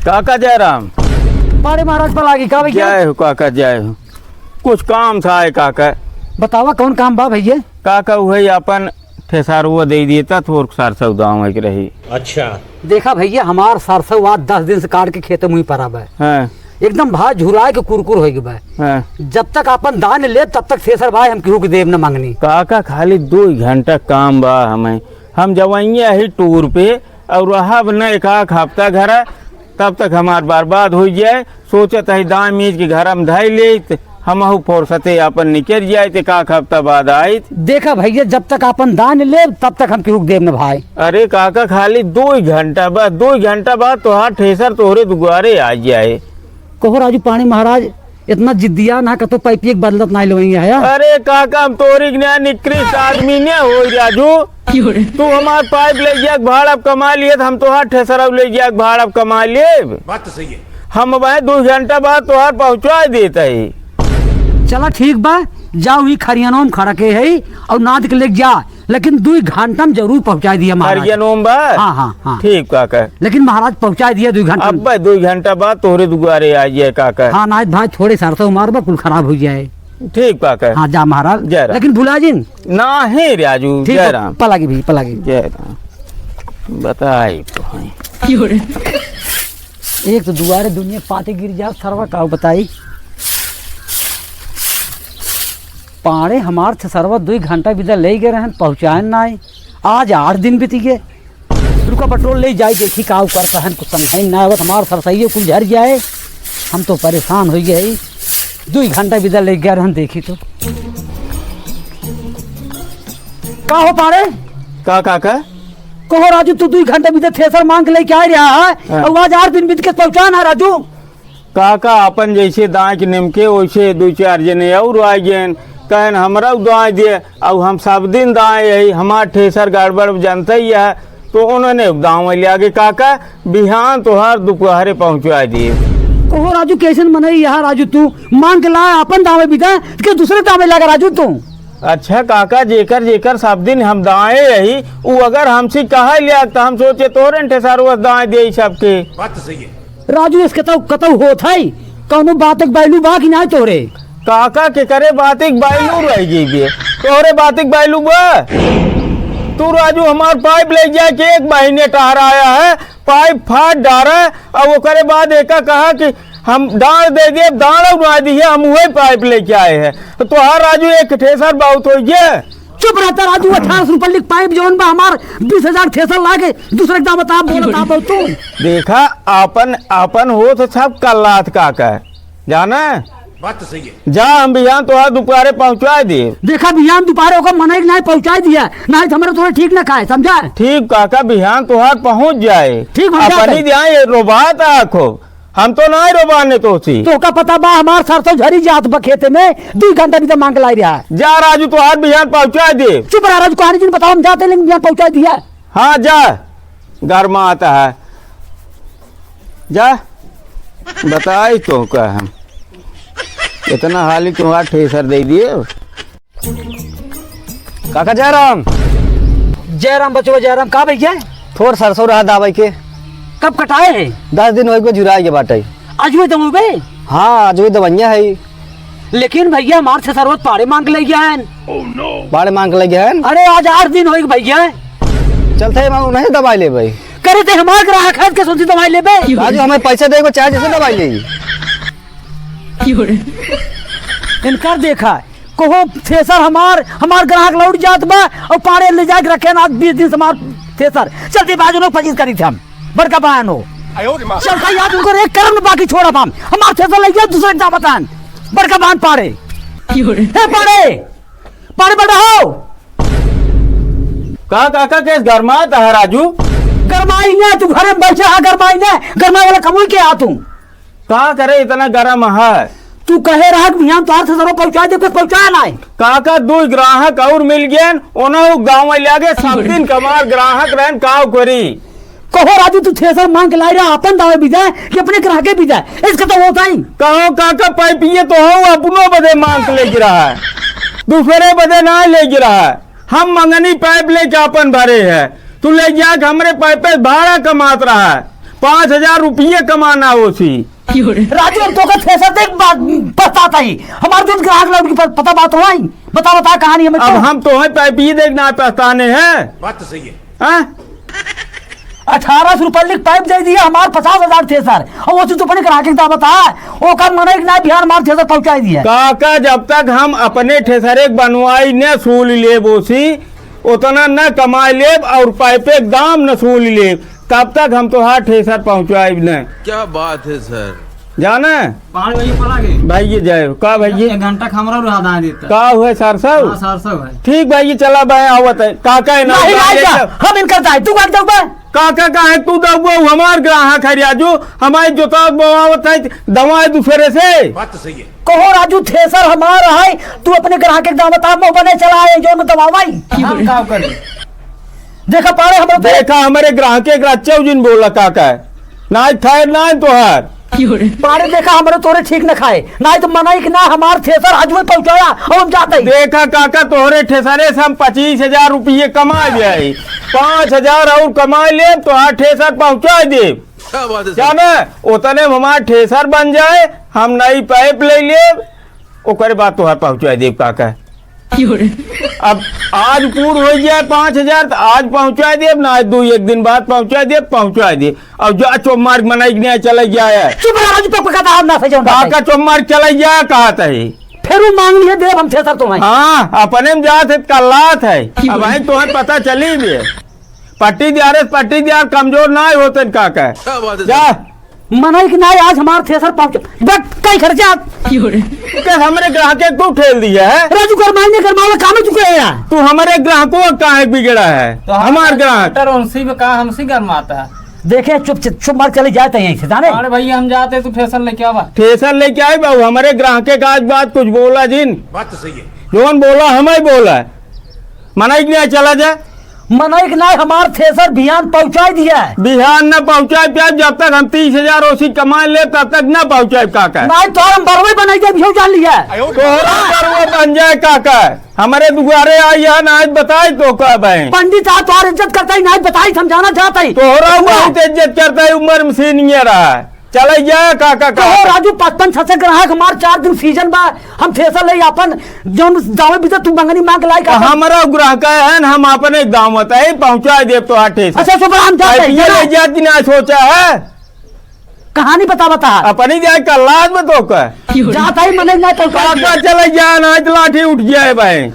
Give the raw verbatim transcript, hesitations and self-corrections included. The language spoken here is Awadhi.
काका जयराम। पाड़े महाराज पलागी का भैया? जय हो काका, जय हो। कुछ काम था है काका। बतावा कौन काम बा भैया? काका उहइ आपन ठेसरवो दइ दिए त थोर सरसों दावइ के रही। अच्छा। देखा भैया, हमार सरसों आज दस दिन से काट के खेते मुँही परा बा। हाँ। एकदम भाई झुराए के कुरकुर होइ गए बा। हाँ। जब तक आपन दान लेब तब तक थ्रेसर भाई हम केहू के देब न मंगनी। काका खाली दुइ घंटा काम बा हमें, हम जवइये ही टूर पे और रहब न एक आध हफ्ता घर, तब तक हमार बर्बाद होइ जाए। सोचत ही दान मीज के घर में धइ लेत, हमहू फुर्सते आपन निकल जाइत, एक आध हफ्ता बाद आइत। देखा भैया, जब तक आपन दान लेब तब तक हम केहू के देब न भाई। अरे काका, खाली दुइ घंटा बा, दुइ घंटा बाद तोहार ठेसर तोहरे दुआरे आ जाए। कहो राजू पाड़े महाराज, इतना जिद्दिया ना, कतो पाइपिये के बदलत नाहीं लेवइया है। अरे काका, हम तोहरी के न्याय निकृष्ट आदमी न होई राजू। क्यों रे? तू हमार पाइप लइ जाए के भाड़ा अब कमा लिए, त हम तोहार ठेसर अब लइ जाए के भाड़ा अब कमा लेब। बात तो सही है। हम वह दुइ घंटा बाद तोहार पहुँचा देत ही। चला ठीक बा, जाओ ही खरियानों में खड़ा के है और नाद के लेके जा, लेकिन दुइ घंटा में जरूर पहुँचाइ दिया महाराज। खरियानों में बा? हाँ, हाँ, हाँ। ठीक काका। लेकिन महाराज पहुँचाइ दिया दुइ घंटा में। अब्बे दुइ घंटा बाद तोहरे दुआरे आ जाए काका। हाँ, नाहीं भाई, थोरे सरसों हमार बा, कुल खराब होइ जाए। ठीक काका। हाँ, जा महाराज। जय राम। लेकिन भुला जिन। नाहीं राजू, ठीक जय बा, राम। पलागी भी, पलागी। जय राम। बताई तो हैं। एक तो दुआरे दुनिया पाती गिर जात, सरवा का बताई। पाड़े हमार थे सरवा, दुइ घंटा बिदा लइ गए रहन, पहुँचाएन नाहीं। आज आठ दिन बीती गए। रुका पेट्रोल लइ जाई, देखी का उ करत हन, कुछ समझाई ना आवत, हमार सरसइयो कुल झर जाए, हम तो परेशान होइ गए। दुइ घंटा बिदा लइ गए रहन, देखी तो। का हो पाड़े? का काका? कहो राजू, तू दुइ घंटा बीते थ्रेसर मांग के लेके आए रहा है, हाँ। और आज आठ दिन बीत के पहुंचान है राजू। काका, आपन जैसे दाएं के निमके, वैसे दुइ चार जने और आ गए, कहन हमरा दाएं दे, और हम सब दिन दाएं यही, हमार ठेसर गड़बड़ जनते ही है, तो उन्होंने दाएं ले आगे काका, बिहान तोहार दुपहरे पहुंचा दिए। कहो राजू, कैसन मनई यहाँ राजू, तू मांग के ला अपन दावे बिदा, के दूसरे दावे लगा राजू तू। अच्छा काका, जेकर जेकर सब दिन हम दाएं यही, उ अगर हमसे कहे लिया, त हम सोचे तोहरे ठेसरवा दाएं दे सबके। बात तो सही है। राजू, इसके तो कतौ होत है, कौनो बात के value बा कि नाहीं तोहरे? काका, के करे बात के value रह गई बे? तोहरे बात के value बा? तू राजू हमार पाइप ले जाके एक महीने टहराया है, पाइप फाट डारा, और ओकरे बाद एका कहा कि हम दान दे दे, दान उड़ा दिए, हम वही पाइप लेके आए हैं। तो तोहार राजू एक ठेसर बहुत हो गया। चुप रहता राजू, अठारह सौ रुपये लिख पाइप जौन बा हमार बीस हजार ठेसर लागे, दूसरे का बता, बोलता बहुत तू। देखा, आपन, आपन हो तो सब कल्लात काका, जाना? बात तो सही है। जा, हम बिहान तोहार दुपहरे पहुँचा दे। देखा, बिहान दुपहरे ओकर मनई के नाहीं पहुँचा दिया, नाहीं तो हमरा तोहरे ठीक ना खाए, समझा? ठीक काका, बिहान तोहार पहुँच जाए। ठीक, हम जाते अपनी हैं। जाए, ये रोबात आखो, हम तो नाहीं रोबाने तोसी। तोहका पता बा, हमार सरसों झरी जात बा खेते में, दुइ घंटा भी तो मांग लाई रहा। जा राजू, तोहार बिहान पहुँचा दे। चुप रहा राजू, कहानी जिन बताओ, हम जाते, लेकिन बिहान पहुँचा दिया। हाँ, जा, गरमात है। जा, बताई तोहका हम। इतना हाली तोहार ठेसर दे दिए। काका जयराम। जयराम बचवा जयराम, का भैया? थोर सरसों रहा दावे के। कब कटाए है? दस दिन होइ गए, झुराए के बाटे। अजवे दमोबे? हाँ, अजवे दवैया है। लेकिन भैया, हमार से सरवत पाड़े मांग ले गया है। पाड़े मांग ले गया है? अरे, आज आठ दिन होइ गए भैया। चलते हम उन्हें दवाई लेबे। करे ते हमार ग्राहक है, के सोची दवाई लेबे? राजू, हमें पैसा देबे, चाहे जैसे दवाई ले। इनकर देखा, कहो थ्रेसर हमार, हमार ग्राहक लौट जात बा और पाड़े ले जाके रखे ना, आज बीस दिन से हमार थ्रेसर। चलते बाजू लोग पच्चीस करी थे हम। बड़का बहन हो। आयो रे माँ। चल भाई, आज उनको एक कर्म बाकी छोड़ा हम। हमार थ्रेसर ले गया, दूसरे का बतान। बड़का बहन पाड़े। हे पाड़े, पाड़े बड़ा हो। का काका के गरमात है राजू? गरमाई ना, तू घरे में बैठे हा, गरमाई ना। गरमाई वाला कमोई के आ तू। का करे इतना गरम है? तू कहे रहा कि बिहान तोहार से जरूर पहुंचा दे, कुछ पहुंचा ना है। काका, दो ग्राहक और मिल गए, उन्हें गाँव में ले आगे सब दिन कमार ग्राहक रहन, काव करी। कहो राजू, तू थ्रेसर मांग के लाई रहा, अपन दावे भी जाए कि अपने ग्राहके भी जाए, इसका तो होता ही। कहो काका, पाइपिए तो हो, अपनो बदे मांग के ले गिरा है, दूसरे बदे ना ले गिरा है। हम मंगनी पाइप लेके अपन भरे है, तू ले जाके हमरे पाइप पे भाड़ा कमात रहा है। पाँच हजार रुपये कमाना होसी। राजू, हम तोका थ्रेसर देख बा-, पछतात ही। हमार जौन ग्राहक लौट के प-, पता बात होई। बता, बता कहानी हमें अब तो। हम तोहैं पाइप ही देख ना पछताने हैं। बात तो सही है। हाँ? अठारह सौ रुपये लिख पाइप दे दिया, हमार पचास हजार थ्रेसर। और वो तू अपने ग्राहक के दाम बता, ओकर मनई के ना बिहान हमार थ्रेसर पहुँचाई दिया। काका, जब तक हम अपने थ्रेसर एक बनवाई न सूल लेब ओसी, उतना न कमाई लेब और पाइप एक दाम न सूल लेब, तब तक हम तोहार थ्रेसर पहुँचाइब न। क्या बात है सर। जाने? पाँच बजे पड़ा गए। भाई ये जाए। का भाई ये? एक घंटा खमरा रहा दाए देता। का हुआ सरसों? हाँ, सरसों है। ठीक भाई ये चला भाई आवत है। काका है ना? नहीं, नहीं, जा। हम इनकर जाए। तू काट दउबा? काका का है तू दउबा? हमार ग्राहक है राजू। हमारे जोता बोआवत है दवाई दूसरे से। बात तो सही है। कहो राजू, थ्रेसर हमार है, तू अपने ग्राहक के दाम बता, मुँह बने चला आए, जो मैं दबावाई। हम का करी? देखा पाड़े हमरे तो देखा हमरे ग्राहक के रच्चा जिन बोला काका है। नाहीं खैर नाहीं तोहार। पाड़े देखा हमरे तोरे ठीक न खाए। नाहीं तो मनई के ना हमार थ्रेसर आज में पहुँचाया और हम जाते ही। देखा काका तोहरे थ्रेसरे से हम पच्चीस हजार रुपये कमा जाए। पाँच हजार और कमा ले तोहार थ्रेसर पहुँचा दे। क्या बात है सर? जाने उतने में हमार थ्रेसर बन जाए, हम नई पाइप ले लेब, ओकरे बाद तोहार पहुँचा देब काका। अब आज पूर हो जाए पाँच हजार तो आज पहुँचा देब, ना आज दो एक दिन बाद पहुँचा देब, पहुँचा देब। अब जा चोमार मनई के नहीं चले जाए। चुप रह राजू, पक पका दाब ना से जौन बात है। काका चोमार चले जाए कहत है। फिर वो मांग लिए देब हम थ्रेसर तुम्हें। हाँ, अपने में जात है, कल्लात है। अब वहीं तुम्हें पता चली भी है। पट्टी दियारे से पट्टी दियार कमजोर ना होते काका। क्या बात है जा। सर? मनई के नाई आज हमार थ्रेसर पहुंच। बट कई खर्चा। के हमरे ग्राहक के तू ठेल दिया है। राजू गरमाई ने गरमावा काम चुके है यार। तू हमरे ग्राहकों का काहे बिगड़ा है? तो हमार ग्राहक। डॉक्टर उनसे भी कहा हमसे गरमाता है। देखे चुप चुप चुप मार चले जाते हैं यहीं से जाने। अरे भैया हम जाते तू थ्रेसर लेके आवा। थ्रेसर लेके आए बाबू, हमरे ग्राहक के आज बात कुछ बोला जिन। बात तो सही है। जौन बोला हमें बोला। मनई के नहीं चला जाए। मनई के नहीं, हमार थ्रेसर बिहान पहुंचाई दिया है। बिहान न पहुंचाए प्याज, जब तक हम तीस हजार ओसी कमाए ले, तब तक न पहुंचाए काका। नहीं तो हम बरवे बनाई दे, भी जान लिया है। तोहरा बरवे बन जाए काका। हमरे दुआरे आई है, नाहीं बताई तो का भाई। पंडित आ तोहार इज्जत करता ही, नाहीं बताई, समझाना चाहता ही। तोहरा बहुत इज्जत करता है, उम्र में सीनियर है। चले जाए काका, कहो काका। राजू, पचपन छह से ग्राहक हमार, चार दिन सीजन बा, हम थ्रेसर ले आपन जौन दावे बीते तू मंगनी मांग लाई तो का? हमरा ग्राहक है न, हम अपने दावत है, पहुंचाए देब तोहार थ्रेसर। अच्छा, सुबह हम जाते हैं, पाइपिया ले जाना। जाती ना सोचा है। कहानी बता, बता। अपनी जाए कल्लास में तो का। जाता ही मने ना तो काका चले जाए ना, तो लाठी उठ जाए भाई।